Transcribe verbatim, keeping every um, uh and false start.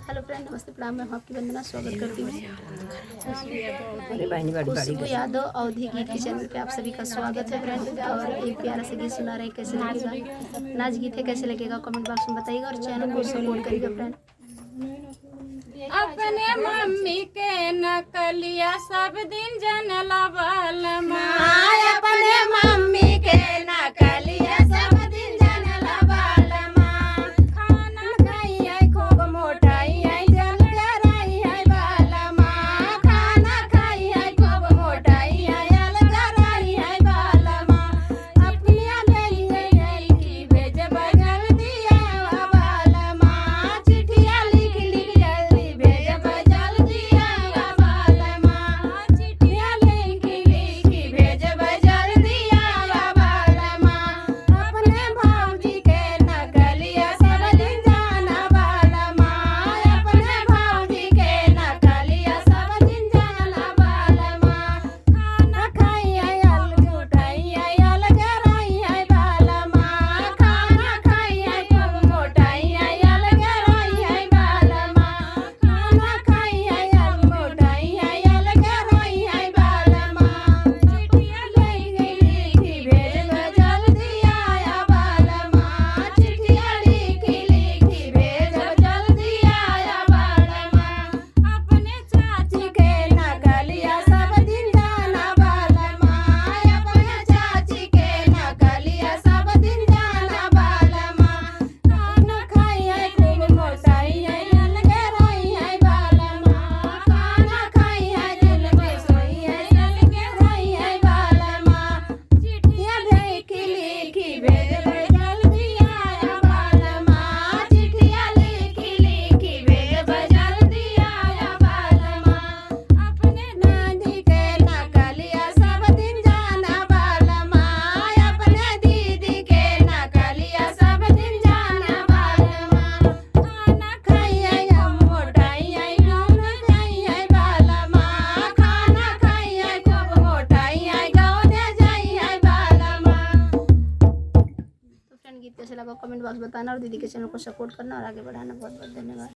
Hello friend, नमस्ते, प्रणाम, मैं हूँ आपकी वंदना, स्वागत करती हूँ अरे बहनी, बड़ी, बड़ी खुशबू यादव अवधी गीत के channel पे आप सभी का स्वागत है friend। और एक प्यारा सा गीत सुना रहे हैं, कैसे लगेगा? नाच गीत है, कैसे लगेगा comment box में बताइएगा और channel को support करिएगा friend। अपने मम्मी के नकलिया सब दिन जनला बालमा। हाँ, अपने मम्मी के नकलिया सब दिन जनला बालमा। खाना खाई है खूब मोटाई है, जल कराई है बालमा। खाना खाई है खूब मोटाई है, जल कराई है बालमा। अपनिया लइके लइकी भेजब जल्दी आवा बालमा। चिट्ठिया लिख लिख जल्दी भेजब जल्दी आवा बालमा। चिट्ठिया लिख लिख भेजब जल्दी आवा बालमा। अपने भौजी के नकलिया सब दिन जाना बालमा। अपने भौजी के नकलिया सब दिन जाना बालमा। खाना खाई है, अलग उठाई है, अलग रही है बालमा। खाना खाई है, खूब मोटाई है, अलग रही है बालमा। खाना खाई है, अलग उठाई है, अलग रही है बालमा। चिट्ठिया लिखी लिखी भेजब जल्दी आया बालमा। चिट्ठिया लिखी लिखी भेजब जल्दी आया बालमा। अपने चाची के नकलिया सब दिन जाना बालमा। अपने चाची के नकलिया सब दिन जाना बालमा। खाना खाई है खूब मोटाई है, अलगे रही है बालमा। खाना खाई है, जुलमे सोई है, अलगे रही है बालमा। चिट्ठिया लिखी लिखी भेजब जल्दी आया बालमा। चिट्ठिया लिखी लिखी भेजब जल्दी आया बालमा। अपने नानी के नकलिया सब दिन जाना बालमा। अपने दीदी के नकलिया सब दिन जाना बालमा। खाना खाई है हम मोटाई है, नून खाई है बालमा। खाना खाई है खूब मोटाई है, गौने जाई है बालमा। तो friend, गीत कैसे लगा comment box बताना और दीदी के channel को support करना और आगे बढ़ाना। बहुत बहुत धन्यवाद।